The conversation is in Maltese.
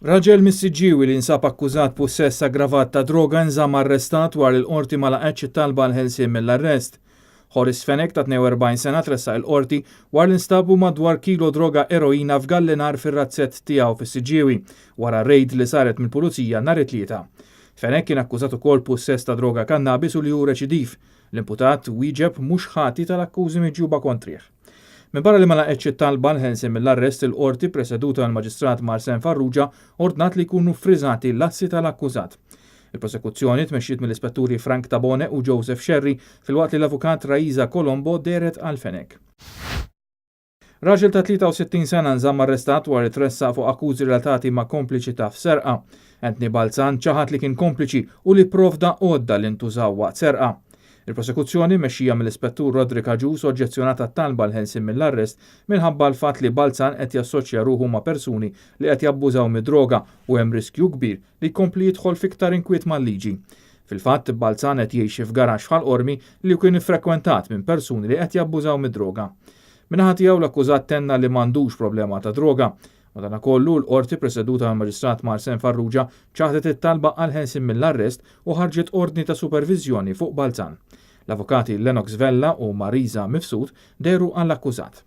Raġel mis-Siġġiewi li nsab akkużat pussess aggravat ta' droga nżamm arrestat wara li l-Qorti ma laqgħetx it-talba għall-ħelsien mill-arrest. Horace Fenech ta' 42 sena tressaq il-Qorti wara li nstabu madwar kilo droga eroina f'gallinar fir-razzett tiegħu fis-Siġġiewi wara rejd li saret mill-Pulizija nhar it-Tlieta. Fenech kien akkużat ukoll pussess ta' droga kannabis u li hu reċidiv. L-imputat wieġeb mhux ħati tal-akkużi miġjuba kontrih. Minbarra li ma laqgħetx it-talba għall-ħelsien mill-arrest, il-Qorti preseduta mill-Maġistrat Marsen Farrugia ordnat li jkunu ffriżati l-assi tal-akkużat. Il-prosekuzzjoni tmexxiet mill-Ispetturi Frank Tabone u Joseph Scerri filwaqt li l-Avukat Raisa Colombo dehret għal Fenech. Raġel ta' 63 sena nżamm arrestat wara li tressaq fuq akkużi relatati ma' kompliċità f'serqa. Anthony Balzan ċaħad li kien kompliċi u li pprovda għodda li ntużaw waqt serqa. Il-prosekuzzjoni mmexxija mill-Ispettur Roderick Agius oġġezzjonat għat-talba għall-ħelsien mill-arrest minħabba l-fatt li Balzan qed jassoċja ruħu ma' persuni li qed jabbużaw mid-droga u hemm riskju kbir li jkompli jidħol f'iktar inkwiet mal-liġi. Fil-fatt, Balzan qed jgħix f'garaxx f'Ħal Qormi li kien iffrekwentat minn persuni li qed jabbużaw mid-droga. Min-naħa tiegħu l-akkużat tenna li m'għandux problema ta' droga. Madanakollu, l-Qorti preseduta mill-Maġistrat Marsen Farrugia ċaħdet it-talba għall-ħelsien mill-arrest u ħarġet ordni ta' superviżjoni fuq Balzan. L-avukati Lennox Vella u Marisa Mifsud dehru għall-akkużat.